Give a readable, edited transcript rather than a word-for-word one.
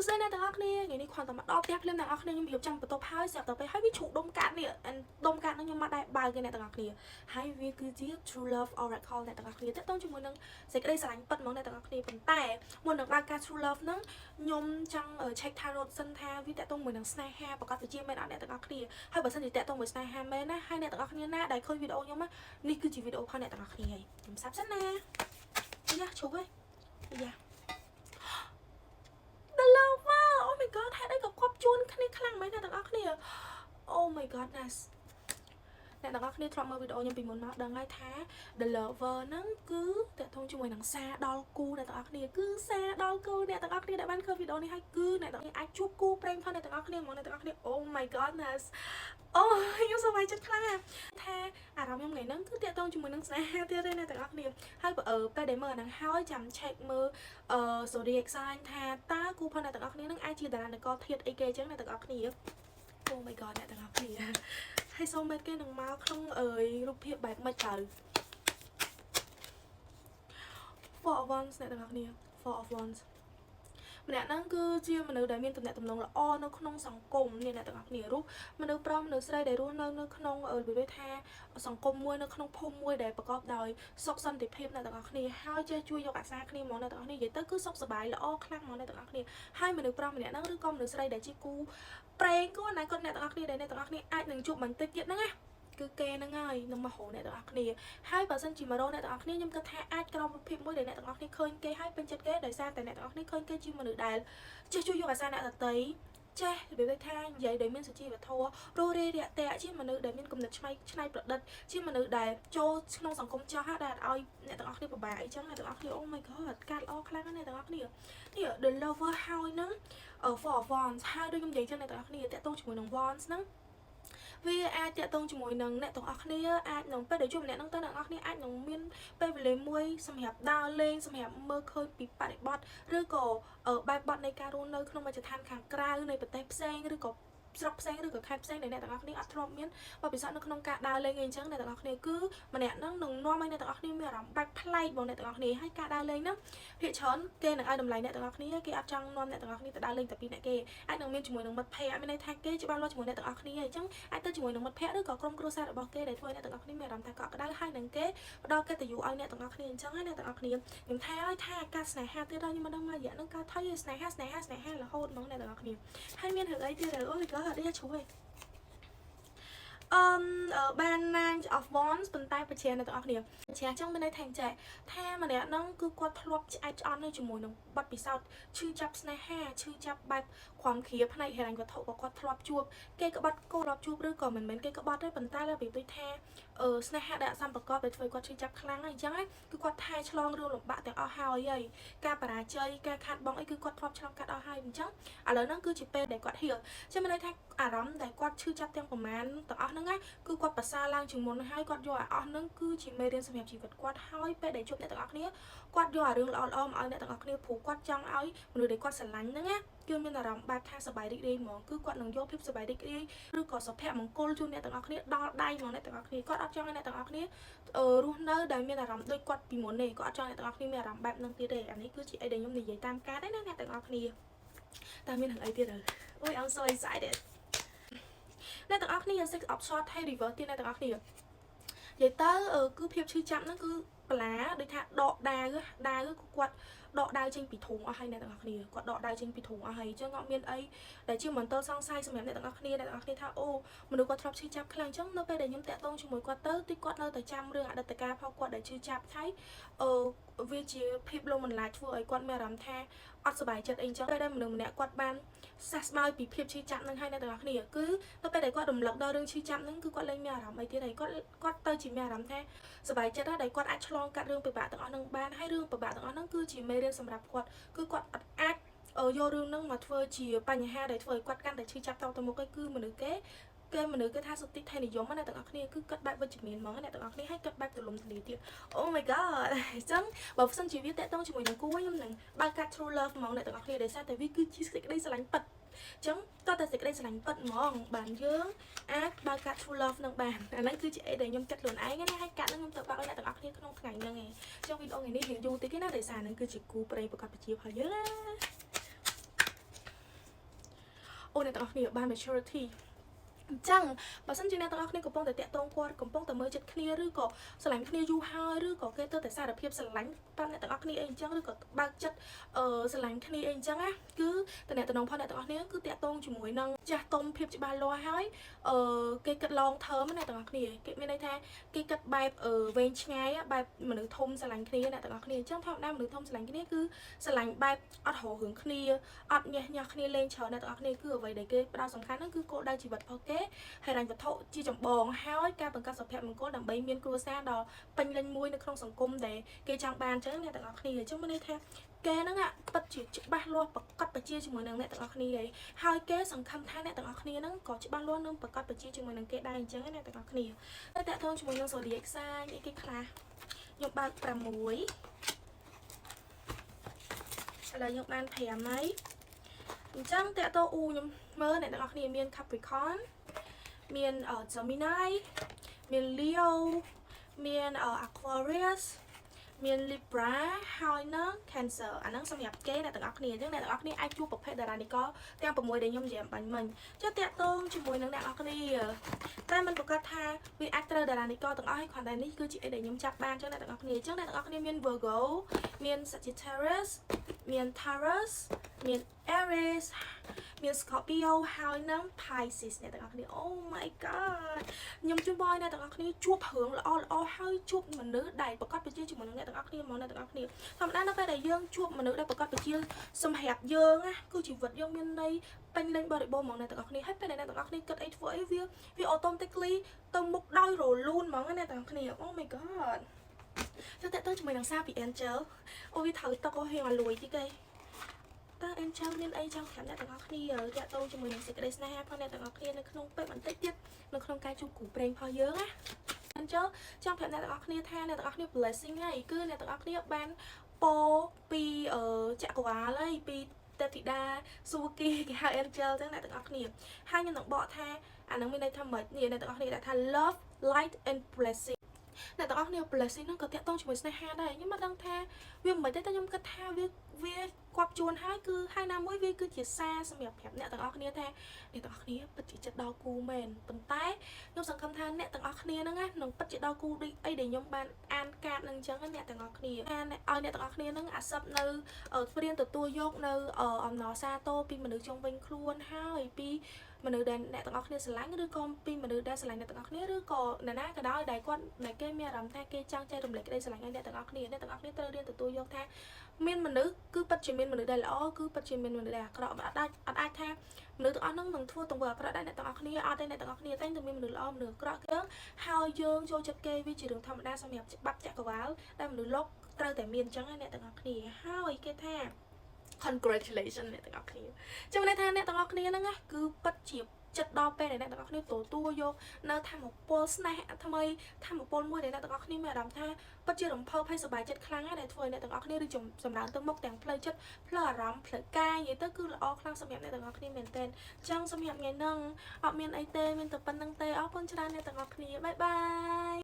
សួស្តីអ្នកទាំងអស់គ្នាថ្ងៃនេះគ្រាន់តែមកដល់ផ្ទះភ្លាមអ្នកទាំងអស់គ្នាខ្ញុំរៀបចំបន្ទប់ហើយស្រាប់តែពេលហើយវាជ្រុះដុំកាតនេះដុំកាតហ្នឹងខ្ញុំមកដែរបើកគេអ្នកទាំងអស់គ្នាហើយវាគឺជា True Love Oracle អ្នកទាំងអស់គ្នាតើតើជាមួយនឹងសេចក្តីស្រឡាញ់ពិតហ្មងអ្នកទាំងអស់គ្នាប៉ុន្តែមុននឹងបើកការ True Love ហ្នឹងខ្ញុំចង់ check tarot សិនថាវាតើតើមួយនឹងស្នេហាប្រកាសជាមែនអត់អ្នកទាំងអស់គ្នាហើយបើសិនជាតើតើមួយស្នេហាមែនណាហើយអ្នកទាំងអស់គ្នាណាដែលឃើញវីដេអូខ្ញុំនេះគឺជាវីដេអូផងអ្នកទាំងអស់គ្នាហើយខ្ញុំសាប់សិនណាយ៉ាជ្រុះហើយយ៉ា The Lover Oh my God ហេតុអីក៏គាត់ជួនគ្នាខ្លាំងមែនអ្នកទាំងអស់គ្នា Oh my goodness អ្នកទាំងអស់គ្នាធ្លាប់មើលវីដេអូខ្ញុំពីមុនមកដឹងហើយថា The Lover ហ្នឹងគឺតកតងជាមួយនឹងសារដល់គូអ្នកទាំងអស់គ្នាគឺសារដល់គូអ្នកទាំងអស់គ្នាដែលបានឃើញវីដេអូនេះហើយគឺអ្នកទាំងអស់គ្នាអាចជួបគូព្រេងផងអ្នកទាំងអស់គ្នាហ្មងអ្នកទាំងអស់គ្នា Oh my goodness អូខ្ញុំសប្បាយចិត្តខ្លាំងណាស់ថាអារម្មណ៍ខ្ញុំថ្ងៃហ្នឹងគឺតាក់ទងជាមួយនឹងស្នេហាទៀតទេអ្នកទាំងអស់គ្នាហើយបើពេលដែលមើលអាហ្នឹងហើយចាំ check មើលអឺ zodiac sign ថាតើគូផងអ្នកទាំងអស់គ្នានឹងអាចជាតារានិករធាតុអីគេអញ្ចឹងអ្នកទាំងអស់គ្នា Oh my God អ្នកទាំងអស់គ្នាហើយ soulmate គេនឹងមកក្នុងអើយរូបភាពបែបម៉េចទៅ Four of Wands អ្នកទាំងអស់គ្នា Four of Wands ម្នាក់ហ្នឹងគឺជាមនុស្សដែលមានទំនាក់ទំនងល្អនៅក្នុងសង្គមនេះអ្នកទាំងអស់គ្នារូបមនុស្សប្រុសមនុស្សស្រីដែលរស់នៅនៅក្នុងរបៀបថាសង្គមមួយនៅក្នុងភូមិមួយដែលប្រកបដោយសុខសន្តិភាពអ្នកទាំងអស់គ្នាហើយចេះជួយយកអាសាគ្នាហ្មងអ្នកទាំងអស់គ្នានិយាយទៅគឺសុខសប្បាយល្អខ្លាំងហ្មងអ្នកទាំងអស់គ្នាហើយមនុស្សប្រុសម្នាក់ហ្នឹងឬក៏មនុស្សស្រីដែលជាគូព្រេងគូអនាគតអ្នកទាំងអស់គ្នាដែលអ្នកទាំងអស់គ្នាអាចនឹងជួបបន្តិចទៀតហ្នឹងណាគឺគេហ្នឹងហើយនឹងមករកអ្នកទាំងអស់គ្នាហើយបើសិនជាមករកអ្នកទាំងអស់គ្នាខ្ញុំគិតថាអាចក្រោមរូបភាពមួយដែលអ្នកទាំងអស់គ្នាឃើញគេហើយពេញចិត្តគេដោយសារតែអ្នកទាំងអស់គ្នាឃើញគេជាមនុស្សដែលចេះជួយយកអាសាអ្នកដទៃចេះរបៀបថានិយាយដោយមានសុជីវធម៌រស់រាយរាក់ទាក់ជាមនុស្សដែលមានគំនិតឆ្នៃច្នៃប្រឌិតជាមនុស្សដែលចូលក្នុងសង្គមចោះដែលឲ្យអ្នកទាំងអស់គ្នាពិបាកអីចឹងអ្នកទាំងអស់គ្នា Oh my God កាត់ល្អខ្លាំងណាស់អ្នកទាំងអស់គ្នានេះ The Lover ហើយហ្នឹង Four of Wands ហើយដូចខ្ញុំនិយាយចឹងអ្នកទាំងអស់គ្នាតាក់ទងជាមួយនឹង Wands ហ្នឹងវាអាចតាក់ទងជាមួយនឹងអ្នកទាំងអស់គ្នាអាចនឹងពេលដែលជួបម្នាក់ហ្នឹងទៅអ្នកទាំងអស់គ្នាអាចនឹងមានពេលវេលាមួយសម្រាប់ដើរលេងសម្រាប់មើលឃើញពីបរិបទឬក៏បែបបទនៃការរស់នៅក្នុងមជ្ឈដ្ឋានខាងក្រៅនៃប្រទេសផ្សេងឬក៏ស្រុកផ្សេងឬក៏ខេត្តផ្សេងដែលអ្នកទាំងអស់គ្នាអត់ធ្លាប់មានបទពិសោធន៍នៅក្នុងការដើរលេងអីអញ្ចឹងអ្នកទាំងអស់គ្នាគឺម្នាក់ហ្នឹងនឹងនាំឲ្យអ្នកទាំងអស់គ្នាមានអារម្មណ៍បែបប្លែកបងអ្នកទាំងអស់គ្នាហើយការដើរលេងហ្នឹងភាគច្រើនគេនឹងឲ្យតម្លៃអ្នកទាំងអស់គ្នាគេអត់ចង់នាំអ្នកទាំងអស់គ្នាទៅដើរលេងតែពីរអ្នកគេអាចនឹងមានជាមួយនឹងមិត្តភ័ក្តិមានន័យថាគេច្បាស់លាស់ជាមួយអ្នកទាំងអស់គ្នាអញ្ចឹងអាចទៅជាមួយនឹងមិត្តភ័ក្តិឬក៏ក្រុមគ្រួសាររបស់គេដែលធ្វើឲ្យអ្នកទាំងអស់គ្នាមានអារម្មណ៍ថាកក់ក្ដៅហើយនឹងគេផ្ដល់កិត្តិយសឲ្យអ្នកទាំងអស់គ្នាអញ្ចឹងហើយអ្នកទាំងអស់គ្នាខ្ញុំថាឲ្យថាការស្នេហាទៀតហើយខ្ញុំមិនដឹងមករយៈហ្នឹងកើតថៃស្នេហាស្នេហាស្នេហារហូតហ្មងអ្នកទាំងអស់គ្នាហើយមានរឿងអីទៀតអូយក៏អត់ទេជ្រួយអឺបាន Nine of Wands ប៉ុន្តែបជាអ្នកទាំងអស់គ្នាបជាចឹងមានន័យថាចេះថាម្នាក់ហ្នឹងគឺគាត់ធ្លាប់ឆ្អែតឆ្អន់នៅជាមួយនឹងបទពិសោធន៍ឈឺចាប់ស្នេហាឈឺចាប់បែបខំគ្រាផ្នែកហិរញ្ញវត្ថុក៏គាត់ធ្លាប់ជួបគេក្បត់គោធ្លាប់ជួបឬក៏មិនមែនគេក្បត់ទេប៉ុន្តែរបៀបដូចថាអឺស្នេហាដែលអសមប្រកបដែលធ្វើគាត់ឈឺចាប់ខ្លាំងហើយអញ្ចឹងគឺគាត់ថែឆ្លងរឿងលំបាកទាំងអស់ហើយហើយការបរាជ័យការខាតបង់អីគឺគាត់ធ្លាប់ឆ្លងកាត់អស់ហើយអញ្ចឹងឥឡូវហ្នឹងគឺជាពេលដែលគាត់ heal ចាំមានន័យថាអារម្មណ៍ដែលគាត់ឈឺចាប់ទាំងប្រមាណទាំងអស់ហ្នឹងណាគឺគាត់ប្រសើរឡើងជាងមុនហើយគាត់យកអាអស់ហ្នឹងគឺជាមេរៀនសម្រាប់ជីវិតគាត់ហើយពេលដែលជួបអ្នកទាំងអស់គ្នាគាត់យកអារឿងល្អៗមកឲ្យអ្នកទាំងអស់គ្នាព្រោះគាត់ចង់ឲ្យមនុស្សដែលគាត់ស្រឡាញ់ហ្នឹងណាគឺមានអារម្មណ៍បែបថាសប្បាយរីករាយហ្មងគឺគាត់នឹងយកភាពសប្បាយរីករាយឬក៏សុភមង្គលជូនអ្នកទាំងអស់គ្នាដល់ដៃហ្មងអ្នកទាំងអស់គ្នាគាត់អត់ចង់ឲ្យអ្នកទាំងអស់គ្នារស់នៅដែលមានអារម្មណ៍ដូចគាត់ពីមុនទេគាត់អត់ចង់ឲ្យអ្នកទាំងអស់គ្នាមានអារម្មណ៍បែបហ្នឹងទៀតទេអានេះគឺជាអីដែលខ្ញុំនិយាយតាមការទេណាអ្នកទាំងអស់គ្នាតើមានរឿងអីទៀតអូយ I'm so excited អ្នកទាំងអស់គ្នា six of swords ហើយ reverse ទៀតអ្នកទាំងអស់គ្នានិយាយទៅគឺភាពឈឺចាប់ហ្នឹងគឺបន្លាដូចថាដកដាវដាវគឺគាត់ដកដាវចេញពីធុងអស់ហើយអ្នកទាំងអស់គ្នាគាត់ដកដាវចេញពីធុងអស់ហើយអញ្ចឹងអត់មានអីដែលជាមន្ទិលសង្ស័យសម្រាប់អ្នកទាំងអស់គ្នាអ្នកទាំងអស់គ្នាថាអូមនុស្សគាត់ធ្លាប់ឈឺចាប់ខ្លាំងអញ្ចឹងនៅពេលដែលខ្ញុំតាក់ទងជាមួយគាត់ទៅតិចគាត់នៅតែចាំរឿងអតីតកាលផងគាត់ដែលឈឺចាប់ហើយអឺវាជាភាពលងបន្លាចធ្វើឲ្យគាត់មានអារម្មណ៍ថាអត់សប្បាយចិត្តអីអញ្ចឹងពេលដែលមនុស្សម្នាក់គាត់បានសះស្បើយពីភាពឈឺចាប់នឹងហើយអ្នកទាំងអស់គ្នាគឺនៅពេលដែលគាត់រំលឹកដល់រឿងឈឺចាប់នឹងគឺគាត់លែងមានអារម្មណ៍អីទៀតហើយគាត់គាត់ទៅជាមានអារម្មណ៍ថាសប្បាយចិត្តដែរដែលគាត់អាចឆ្លងកាត់រឿងពិបាកទាំងអស់នឹងបានហើយរឿងពិបាកទាំងអស់ហ្នឹងគឺជាមេរៀនសម្រាប់គាត់គឺគាត់អត់អាចយករឿងហ្នឹងមកធ្វើជាបញ្ហាដែលធ្វើឲ្យគាត់កាន់តែឈឺចាប់តទៅមុខឯងគឺមនុស្សគេគេមនុស្សគេថាសុតិធិនិយមណាទាំងអស់គ្នាគឺគិតបែបវិជ្ជមានហ្មងអ្នកទាំងអស់គ្នាហើយគិតបែបទូលំទូលាយទៀត Oh my God អញ្ចឹងបើសិនជាវាតាក់ទងជាមួយនឹងគូខ្ញុំនឹងបើកកាត់ True Love ហ្មងអ្នកទាំងអស់គ្នាដោយសារតែវាគឺជាសេចក្តីស្រឡាញ់ពិតអញ្ចឹងតើតែសេចក្តីស្រឡាញ់ពិតហ្មងបានយើងអាចបើកកាត់ True Love នឹងបានអាហ្នឹងគឺជាអីដែលខ្ញុំគិតខ្លួនឯងណាហើយកាត់ហ្នឹងខ្ញុំទៅបើកឲ្យអ្នកទាំងអស់គ្នាក្នុងថ្ងៃហ្នឹងឯងអញ្ចឹងវីដេអូថ្ងៃនេះរៀងយូរតិចទេណាដោយសារហ្នឹងគឺជាគូព្រេងប្រកាសប្រជារបស់យើងណា អូអ្នកទាំងអស់គ្នាបាន maturity អញ្ចឹងបើសិនជាអ្នកទាំងអស់គ្នាកំពុងតែតាក់ទងគាត់កំពុងតែមើលចិត្តគ្នាឬក៏ស្រឡាញ់គ្នាយូរហើយឬក៏គេទៅតែសារភាពស្រឡាញ់ប្រាប់អ្នកទាំងអស់គ្នាអីអញ្ចឹងឬក៏បើកចិត្តអឺស្រឡាញ់គ្នាអីអញ្ចឹងណាគឺតំណតំណងផងអ្នកទាំងអស់គ្នាគឺតាក់ទងជាមួយនឹងចាស់ទុំភាពច្បាស់លាស់ហើយអឺគេគិត long term ណាអ្នកទាំងអស់គ្នាគេមានន័យថាគេគិតបែបអឺវែងឆ្ងាយបែបមនុស្សធំស្រឡាញ់គ្នាអ្នកទាំងអស់គ្នាអញ្ចឹងធម្មតាមនុស្សធំស្រឡាញ់គ្នាគឺស្រឡាញ់បែបអត់រករឿងគ្នាអត់ញះញោះគ្នាលេងច្រើនអ្នកទាំងអស់គ្នាគឺអ្វីដែលគេផ្ដោតសំខាន់ហ្នឹងគឺគោលដៅជីវិតរបស់គេហិរញ្ញវត្ថុជាចម្បងហើយការបង្កើតសុភមង្គលដើម្បីមានគ្រួសារដ៏ពេញលេញមួយនៅក្នុងសង្គមដែលគេចង់បានអញ្ចឹងអ្នកទាំងអស់គ្នាអញ្ចឹងមានន័យថាគេហ្នឹងពិតជាច្បាស់លាស់ប្រកបប្រជាជាមួយនឹងអ្នកទាំងអស់គ្នាឯងហើយគេសង្ឃឹមថាអ្នកទាំងអស់គ្នាហ្នឹងក៏ច្បាស់លាស់នឹងប្រកបប្រជាជាមួយនឹងគេដែរអញ្ចឹងអ្នកទាំងអស់គ្នាតែតាក់ទងជាមួយនឹង zodiac sign អីគេខ្លះខ្ញុំបើក6ឥឡូវយើងបាន5ហើយអញ្ចឹងតាក់ទងអ៊ូខ្ញុំមើលអ្នកទាំងអស់គ្នាមាន Capricorn មាន Gemini មាន Leo មាន Aquarius មាន Libra ហើយនឹង Cancer អាហ្នឹងសម្រាប់គេអ្នកទាំងអស់គ្នាអញ្ចឹងអ្នកទាំងអស់គ្នាអាចជួបប្រភេទតារានិករទាំង6ដែលខ្ញុំនិយាយបាញ់មិញចុះតាក់ទងជាមួយនឹងអ្នកទាំងអស់គ្នាតែมันប្រកាសថាវាអាចត្រូវតារានិករទាំងអស់ហើយគ្រាន់តែនេះគឺជាអីដែលខ្ញុំចាប់បានអញ្ចឹងអ្នកទាំងអស់គ្នាអញ្ចឹងអ្នកទាំងអស់គ្នាមាន Virgo មាន Sagittarius មាន Taurus មាន Aries មាន Scorpio ហើយនឹង Pisces អ្នកទាំងអស់គ្នា Oh my god ខ្ញុំជូនពរឲ្យអ្នកទាំងអស់គ្នាជួបរឿងល្អល្អហើយជួបមនុស្សដែលប្រកបប្រជាជាមួយនឹងអ្នកទាំងអស់គ្នាហ្មងអ្នកទាំងអស់គ្នាធម្មតានៅពេលដែលយើងជួបមនុស្សដែលប្រកបប្រជាសម្រាប់យើងណាគឺជីវិតយើងមានន័យពេញលេញបរិបូរណ៍ហ្មងអ្នកទាំងអស់គ្នាហើយពេលដែលអ្នកទាំងអស់គ្នាគិតអីធ្វើអីវាវា automatically ទៅមុខដោយរលូនហ្មងណាអ្នកទាំងអស់គ្នា Oh my god ចុះតើទៅជាមួយនឹងសារពី Angel អូវាត្រូវតុកអូហៀងឲ្យលួយតិចឯងតើ Angel មានអីចង់ប្រាប់អ្នកទាំងអស់គ្នាតាក់ទងជាមួយនឹងសេចក្តីស្នេហាផងអ្នកទាំងអស់គ្នានៅក្នុងពេលបន្តិចទៀតនៅក្នុងការជួបគ្រូប្រេងផងយើងណា Angel ចង់ប្រាប់អ្នកទាំងអស់គ្នាថាអ្នកទាំងអស់គ្នា blessing ហើយគឺអ្នកទាំងអស់គ្នាបានពោពីចក្រវាលហើយពីទេពធីតាសួគីគេហៅ Angel ចឹងអ្នកទាំងអស់គ្នាហើយខ្ញុំនឹងបកថាអានឹងមានន័យថាម៉េចនេះអ្នកទាំងអស់គ្នាដាក់ថា love, light and blessing អ្នកទាំងអស់គ្នា blessing ហ្នឹងក៏តាក់ទងជាមួយស្នេហាដែរខ្ញុំមិនដឹងថាវាមិនទេតែខ្ញុំគិតថាវាវាគប់ជួនហើយគឺហើយណាមួយវាគឺជាសារសម្រាប់ប្រាប់អ្នកទាំងអស់គ្នាថាអ្នកទាំងអស់គ្នាពិតជាចិត្តដល់គូមែនប៉ុន្តែខ្ញុំសង្ឃឹមថាអ្នកទាំងអស់គ្នាហ្នឹងណានឹងពិតជាដល់គូដូចអីដែលខ្ញុំបានអានកាតនឹងអញ្ចឹងណាអ្នកទាំងអស់គ្នាអានឲ្យអ្នកទាំងអស់គ្នាហ្នឹងអាសឹបនៅព្រៀនទទួលយកនៅអំណរសាទរពីមនុស្សជុំវិញខ្លួនហើយពីមនុស្សដែលអ្នកទាំងអស់គ្នាស្រឡាញ់ឬក៏ពីមនុស្សដែលស្រឡាញ់អ្នកទាំងអស់គ្នាឬក៏អ្នកណាក៏ដោយដែលគាត់ដែលគេមានអារម្មណ៍ថាគេចង់ចែករំលែកក្តីស្រឡាញ់ឲ្យអ្នកទាំងអស់គ្នាអ្នកទាំងអស់គ្នាត្រូវរៀនទទួលយកថាមានមនុស្សគឺពិតជាមានមនុស្សដែលល្អគឺពិតជាមានមនុស្សដែលអាក្រក់អត់អាចអត់អាចថាមនុស្សទាំងអស់ហ្នឹងនឹងធ្វើទង្វើអាក្រក់ដែរអ្នកទាំងអស់គ្នាអត់ទេអ្នកទាំងអស់គ្នាតែងតែមានមនុស្សល្អមនុស្សអាក្រក់យើងហើយយើងចូលចិត្តគេវាជារឿងធម្មតាសម្រាប់ច្បាប់ចក្រវាលដែលមនុស្សលោកត្រូវតែមានអញ្ចឹងណាអ្នកទាំងអស់គ្នាហើយគេថា congratulation អ្នកទាំងអស់គ្នាចាំន័យថាអ្នកទាំងអស់គ្នាហ្នឹងណាគឺពិតជាចិត្តដល់ពេលដែលអ្នកទាំងអស់គ្នាទទួលយកនៅធម៌ពលស្នេហ៍ថ្មីធម៌ពលមួយដែលអ្នកទាំងអស់គ្នាមានអារម្មណ៍ថាពិតជារំភើបហើយសប្បាយចិត្តខ្លាំងណាស់ដែលធ្វើឲ្យអ្នកទាំងអស់គ្នារីកចម្រើនទៅមុខទាំងផ្លូវចិត្តផ្លូវអារម្មណ៍ផ្លូវកាយនិយាយទៅគឺល្អខ្លាំងសម្រាប់អ្នកទាំងអស់គ្នាមែនទែនចឹងសម្រាប់ថ្ងៃហ្នឹងអត់មានអីទេមានតែប៉ុណ្្នឹងទេអរគុណច្រើនអ្នកទាំងអស់គ្នាbye bye.